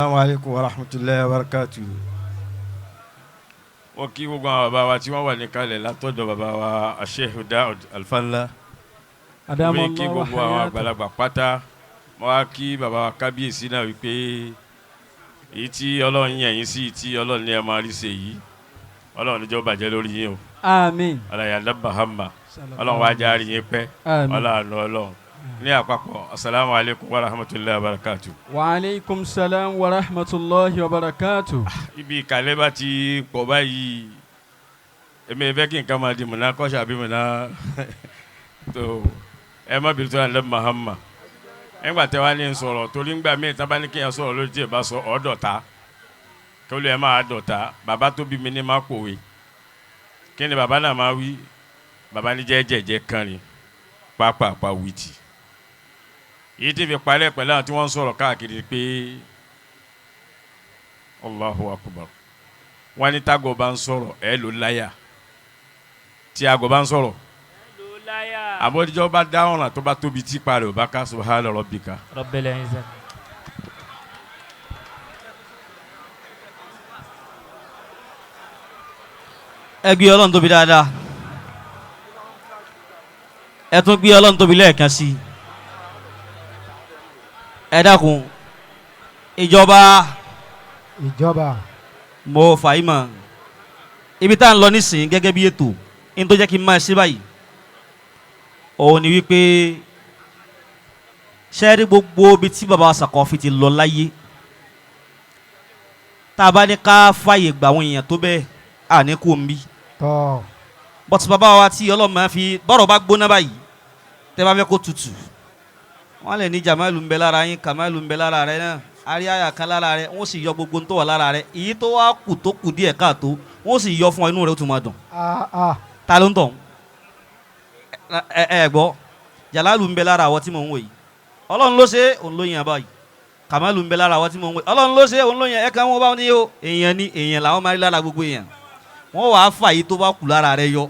Assalamu alaikum wa rahmatulahi wa barakatuh. Wọ́n kí gbogbo àwọn bàbá wa tí wọ́n wà níkàlẹ̀ látọ̀dọ̀ bàbá wa Sheikh Daud Alfanla. Adamu Mi kí gbogbo àwọn àgbàlagbà pátá. Mo wá kí bàbá wa kábíyèsí náà wípé èyí tí Ọlọ́run yàn yín sí, tí Ọlọ́run ní ẹ máa rí ṣe yìí, Ọlọ́run níjọ́ bàjẹ́ lórí yín o. Àmín. Ọlọ́run Bahama, Ọlọ́run wá járe yín pẹ́. Àmín. Ọlọ́run Ọlọ́run ní àpapọ̀, asalaamu alaykum wa rahmatulahi wa barakatuh. Wa aleykum salam wa rahmatulahi wa barakatu. Ibi ìkàlẹ̀ bá ti pọ̀ báyìí, èmi fẹ́ kí nǹkan máa di mọ̀nà kọ́ṣà bí mọ̀nà tó ẹ má bìrì tó yàn lẹ́ Mahama ẹgbà tẹ wá ní sọ̀rọ̀, torí ńgbà míì tá bá ní kéèyàn sọ̀rọ̀ lórí tí ẹ bá sọ ọ́ dọ̀ta kí olú ẹ máa dọ̀ta. Bàbá tó bí mi ní má pòwe. Kí ni bàbá náà máa wí? Bàbá ní jẹ́jẹ́jẹ́ kan ni pápápá wìtì yìí tí fi parẹ́ pẹ̀lú àwọn tí wọ́n ń sọ̀rọ̀ káàkiri pé Allahu Akbar. Wọ́n ní tágọ̀ bá ń sọ̀rọ̀ ẹ ló láyà, tí àgọ̀ bá ń sọ̀rọ̀ àbọ̀díjọ́ bá dá ọ̀ràn tó bá tóbi tí parẹ́ ò bá ká. Subhana rabbika. Rabbil Izzati. Ẹ gbé Ọlọ́run tóbi dáadáa. Ẹ tún gbé Ọlọ́run tóbi lẹ́ẹ̀kan sí i. Ẹ dákun, ìjọba. Ìjọba. Mo fàáyìmọ̀ ibi tá à ń lọ nísìnyí gẹ́gẹ́ bí ètò ní tó jẹ́ kí n máa ṣe báyìí, òun ni wípé ṣẹ́ẹ́rí gbogbo ibi tí baba Sàkọ́fì ti lọ láyé, tá a bá ní ká fàyè gbà àwọn èèyàn tó bẹ́ẹ̀, à ní kú omi. Tọ́. Bọ́tí bàbá wa tí Ọlọ́run máa fi bọ́rọ̀ bá gbóná báyìí, tẹ́ bá fẹ́ kó tutù, wọ́n lè ní Jamalu ń bẹ lára yín, Kamalu ń bẹ lára rẹ náà, àríyá kan lára rẹ, wọ́n sì yọ gbogbo tó wà lára rẹ, èyí tó wá kù tó kù díẹ̀ káàtó, wọ́n sì yọ fún ọ, inú rẹ ó tún máa dùn. Ah ah. Ta ló ń tọ̀? Ẹ ẹ gbọ́, Jalalu ń bẹ lára àwọn tí mò ń wò yìí, Ọlọ́run ló ṣe é, òun ló yàn báyìí. Kamalu ń bẹ lára àwọn tí mò ń wò yìí, Ọlọ́run ló ṣe é, òun ló yàn. Ẹ kàn wọ́n bá wọn ní o, èèyàn ni, èèyàn làwọn máa rí lára gbogbo èèyàn. Wọ́n wàá fà yìí tó bá kù lára rẹ yọ,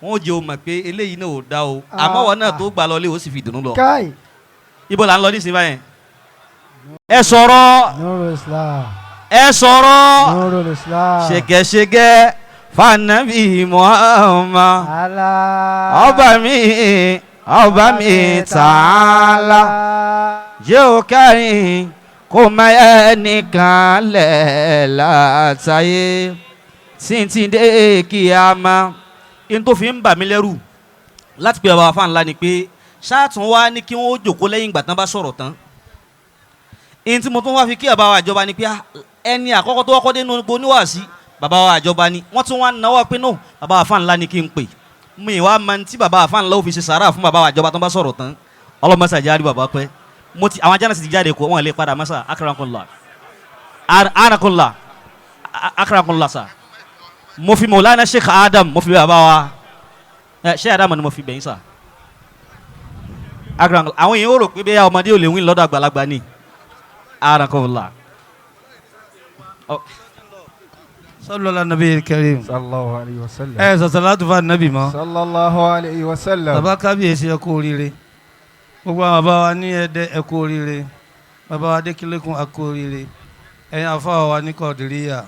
wọ́n jẹ́ o mọ̀ pé eléyìí náà ò dá o, àmọ́ wọn náà tó gbà lọlé, o sì fi dùnú lọ. Káì. Ibo là ń lọ nísìnyí báyẹn? Ẹ sọ̀rọ̀. Nuru Islam. Ẹ sọ̀rọ̀. Nuru Islam. Ṣègẹ́ṣègẹ́ fanabi Muhammad. Allah. Ọba mi, ọba mi tààlà, yóò kárin kó má ẹnìkan lẹ̀ látàyè títí dé kíyámà. In tó fi ń bà mí lẹ́rù láti pè bàbá fáńlá ni pé ṣáàtún wá ní kí wọ́n ó jòkó lẹ́yìn ìgbà tán bá sọ̀rọ̀ tán. In tí mo tún wá fi kí bàbá wa àjọba ni pé ẹni àkọ́kọ́ tó wọ́kọ́ dé nínú gbogbo oníwàásí, bàbá wa àjọba ni. Wọ́n tún wá náwó pé no, bàbá wa fáńlá ni kí n pè. Mi wá máa ń tí bàbá wa fáńlá ó fi ṣe sàárà fún bàbá wa àjọba tó ń bá sọ̀rọ̀ tán. Ọlọ́mọṣà jáde, bàbá pẹ́ mo ti àwọn ajá náà sì ti jáde kó wọn lè padà mọ́sà. Akrakunla, anakunla, akrakunla sa. Mo fi Mọ̀lánà Sheikh Adam, mo fi bàbá wa ẹ Sheikh Adam ni mo fi bẹ̀yìn sà. Akrakunla. Àwọn èèyàn ó rò pé bẹ́ẹ̀ ọmọdé ò lè wí lọ́dọ̀ àgbàlagbà ni. Anakunla. Sallallahu nabi karim. Sallallahu alayhi wa sallam. Ẹ sọ̀sọ̀lá fa nabi mọ́. Sallallahu alayhi wa sallam. Bàbá kábíyèsí, ẹ kú oríire. Gbogbo àwọn bàbá wa ní Ẹdẹ, ẹ kú oríire. Bàbá wa Adékìlẹ́kùn, ẹ kú oríire. Ẹ̀yin àfáà wa ní Kọ̀dìríyà,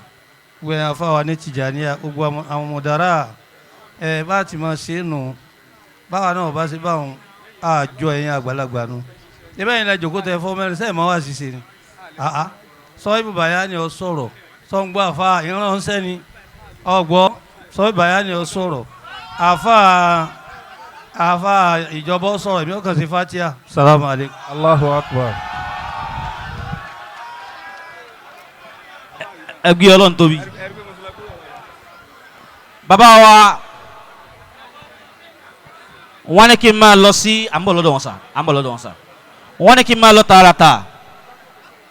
gbogbo ẹ̀yin àfáà wa ní Tìjàníyà, gbogbo àwọn mọ̀dárà ẹ bá ti máa ṣe é nù, báwa náà bá ṣe báwọn àjọ ẹ̀yin àgbàlagbà nù. Ibẹ̀ yìí la jòkó tẹ fọ́ mẹ́rin sẹ́yìn máa wá ṣiṣẹ́ ni. Àá sọ ibùbáyá ni ọ sọ̀rọ̀ sọ ń gbọ́ àfa ìránṣẹ́ ni ọgbọ́ sọ ibùbáyá ni ọ sọ̀rọ̀ àfa àfa ìjọba sọ̀rọ̀, èmi ọkàn sí fatia. Salamu aleykum. Allahu akbar. Ẹ gbé Ọlọ́run tóbi. Bàbá wa, wọ́n ní kí n máa lọ sí, à ń bọ̀ lọ́dọ̀ wọn sà, à ń bọ̀ lọ́dọ̀ wọn sà. Wọ́n ní kí n máa lọ tààràtà.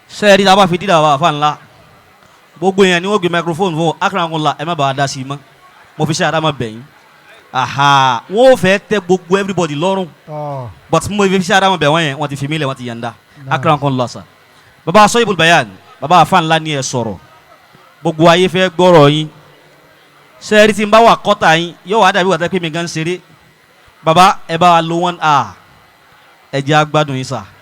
Sẹ́ẹ̀rí tá a bá fi dídà wà fà ńlá, gbogbo èèyàn ni wọ́n gbé microphone fún. Akrakunla, ẹ má bàa dá sí i mọ́. Mo fi ṣe àdámọ̀ bẹ̀yìn. Aha, wọ́n ò fẹ́ tẹ gbogbo everybody lọ́rùn. Tọ́. But mo fi ṣe àdámọ̀ bẹ̀ wọ́n yẹn, wọ́n ti fi mí lẹ̀, wọ́n ti yànda. Akrakunla sà. Bàbá Sọ́yìnbó Bayan, bàbá àfa ńlá ni ẹ sọ̀rọ̀, gbogbo ayé fẹ́ gbọ́rọ̀ yín. Sẹ́ẹ̀rí tí n bá wà kọ́tà yín, yóò wá dàbí wàtá pé mi gan ṣeré. Bàbá, ẹ bá wa lo 1 hour, ẹ jẹ́ agbádùn yín sà.